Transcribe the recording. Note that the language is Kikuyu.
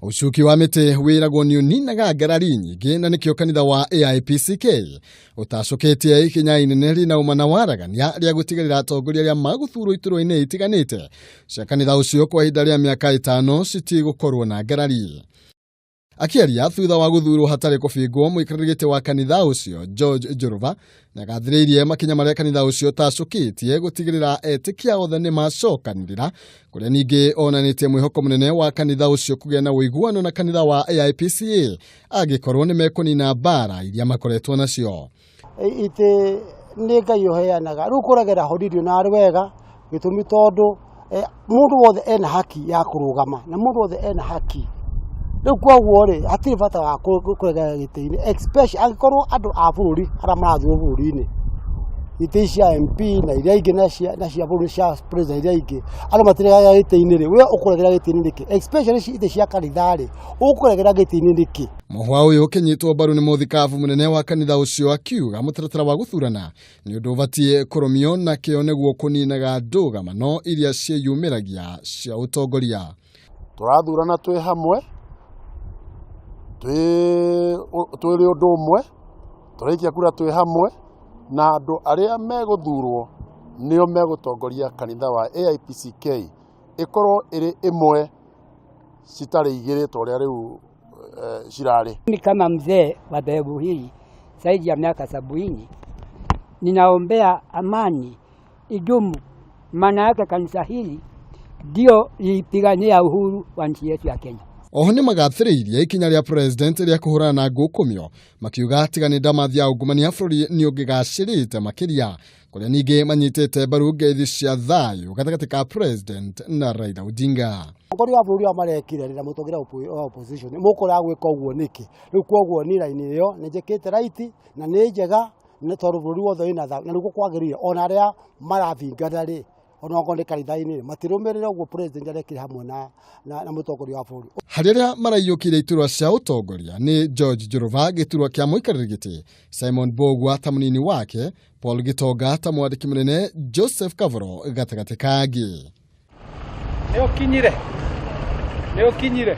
Ũcuki wa mĩtĩ wĩragwo nĩ ũninaga ngarari nyingĩ, na nĩkĩo kanitha wa AIPCK ũtacũkĩtie ikinya inene rĩna ũma na waragania rĩa gũtigĩrĩra atongoria arĩa magũthurwo iturwa-inĩ itiganĩte cia kanitha ũcio kwa ihinda rĩa mĩaka 5 citigũkorwo na ngarari. Akĩaria thutha wa gũthurwo hatarĩ kũbingwo, mũikarĩri gĩtĩ wa kanitha ũcio George Njũrũba nĩagathĩrĩirie makinya marĩa kanitha ũcio ũtacũkĩtie gũtigĩrĩra etĩkia othe nĩ macokanĩrĩra, kũrĩa ningĩ onanĩtie mwĩhoko mũnene wa kanitha ũcio kũgĩa na ũiguano na kanitha wa AIPCA angĩkorwo nĩ mekũnina mbara iria makoretwo nacio. Itĩ nĩ Ngai ũheanaga, rĩu kũregera ho ndirĩ na arĩ wega, gĩtũmi tondũ mũndũ wothe ena haki ya kũrũgama na mũndũ wothe ena haki. Rĩu koguo rĩ, hatirĩ bata wa kũregera gĩtĩ-inĩ, especially angĩkorwo andũ a bũrũri arĩa marathurwo bũrũri-inĩ, itĩ cia MP na iria ingĩ na cia bũrũri cia president iria ingĩ, andũ matiregagĩra gĩtĩ-inĩ rĩ, we ũkũregera gĩtĩ-inĩ nĩkĩ? Especially itĩ cia kanitha rĩ, ũkũregera gĩtĩ-inĩ nĩkĩ? Mũhwa ũyũ ũkĩnyitwo mbaru nĩ mũthikabu mũnene wa kanitha ũcio akiuga mũtaratara wa gũthurana nĩ ũndũ ũbatiĩ kũrũmio na kĩo nĩguo kũninaga ndũgamano iria ciĩyumĩragia cia ũtongoria. Tũrathurana twĩ hamwe, twĩrĩ ũndũ ũmwe, tũraikia kura twĩ hamwe, na andũ arĩa megũthurwo nĩo megũtongoria kanitha wa AIPCK ĩkorwo ĩrĩ ĩmwe citarĩ igĩrĩ ta ũrĩa rĩu cirarĩ. Mimi kama mzee wa dhehebu hili zaidi ya miaka 70 ninaombea amani idumu, maana yake kanisa hili ndio lilipigania uhuru wa nchi yetu ya Kenya. Oho nĩ magathĩrĩirie ikinya rĩa president rĩa kũhũrana na ngũkũmio, makiuga tiga nĩ ndamathi ya ungumania bũrũri nĩ ũngĩgacĩrĩte makĩria, kũrĩa ningĩ manyitĩte mbaru ngeithi cia thayũ gatagatĩ ka president na Raila Odinga. Mũtongoria wa bũrũri wa marekire rĩrĩa mũtongoria wa opposition mũkũraga gwĩka ũguo nĩkĩ? Rĩu koguo ni raini ĩyo nĩ njĩkĩte right na nĩ njega, nĩ tondũ bũrũri wothe wĩna thayũ na nĩguo kwagĩrĩire, ona arĩa marabingana rĩ, ona okorwo nĩ kanitha-inĩ rĩ, matirũmĩrĩre ũguo president arekire hamwe na mũtongoria wa bũrũri. Harĩ arĩa maraiyũkire iturwa cia ũtongoria nĩ George Njũrũba gĩturwa kĩa mũikarĩri gĩtĩ, Simon Mbũgua ta mũnini wake, Paul Gitonga ta mwandĩki mũnene, Joseph Kavoro gatagatĩ kangĩ. Nĩ ũkinyire, nĩ ũkinyire.